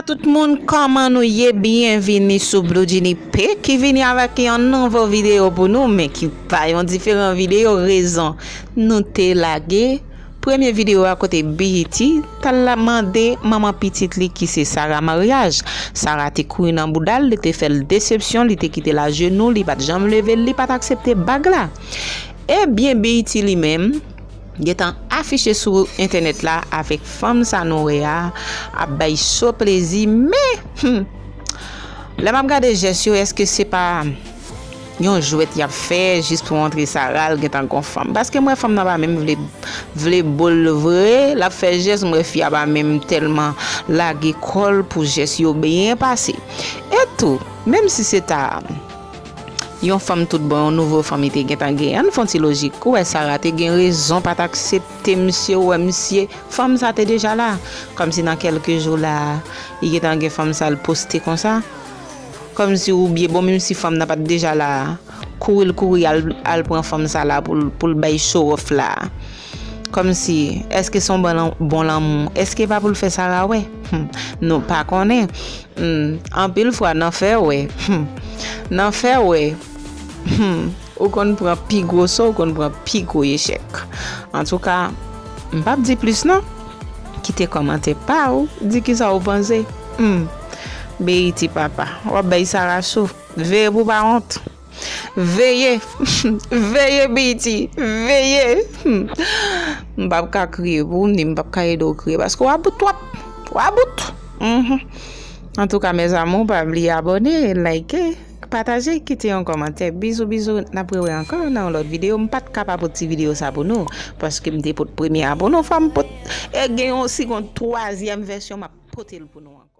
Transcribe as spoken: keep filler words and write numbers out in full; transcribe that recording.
Tout moun, kòman nou ye? Byenvini sou Blue Genie P ki vini avèk yon nouvo videyo pou nou, men ki pa yon diferan videyo. Rezon, nou te lage premye videyo a kote B E T t al la mande manman pitit li ki se Sarah maryaj. Sarah te kouri nan bouda l, li te fè l desepsyon, li te kite l ajenou, li pa t janm leve l, li pa t aksepte bag la. Ebyen, B E T li menm, gentan afiche sou entènèt la avèk fanm sa nou wè a, ap bay cho plezi, men, hmm, lè m ap gade jès yo, èske se pa yon jwèt y ap fè jis pou montre Sarah l gentan gon fanm? Paske m wè fanm nan pa menm vle, vle bo l vre, l ap fè jès, m wè fi a pa menm tèlman lage kò l pou jès yo byen pase. E tou, menm si se ta yon fanm tout bon, yon nouvo fanm li te gentan genyen. Ann fè yon ti lojik. Ou wè Sarah te gen rezon pa t aksepte misye, ou wè misye, fanm sa te deja la. Kòmsi nan kèlke jou la, li gentan gen fanm sa l poste konsa. Kòmsi oubyen, bon, menm si fanm nan pa t deja la, kouri l kouri al, al pran fanm sa la pou l, pou l bay show off la. Kòmsi, èske se yon bon lan-, bon lanmou? Èske pa pou l fè Sarah wè? Hmm, nou pa konnen. Hmm, anpil fwa, nan fè wè. Hmm, nan fè wè. Hmm, ou konn pran pi gwo so, ou konn pran pi gwo echèk. Antouka, m p ap di plis non. Kite kòmantè pa w, di kisa w panse. Hmm, B E T papa, w ap bay Sarah cho. Veye pou w pa wont. Veye, veye B E T, veye. Hmm. M p ap ka kriye pou w, ni m p ap ka ede w kriye, paske w about twòp. W about. Mhm. Antouka, mes amours, pa bliye abòne, like, pataje, kite yon kòmantè. Bizou, bizou, n ap rewè ankò nan yon lòt videyo. M pa t ka pa pot ti videyo sa pou nou, paske m te pot premye a pou nou, fò m pot, e gen yon sigon twazyèm vèsyon, m ap pote l pou nou ankò.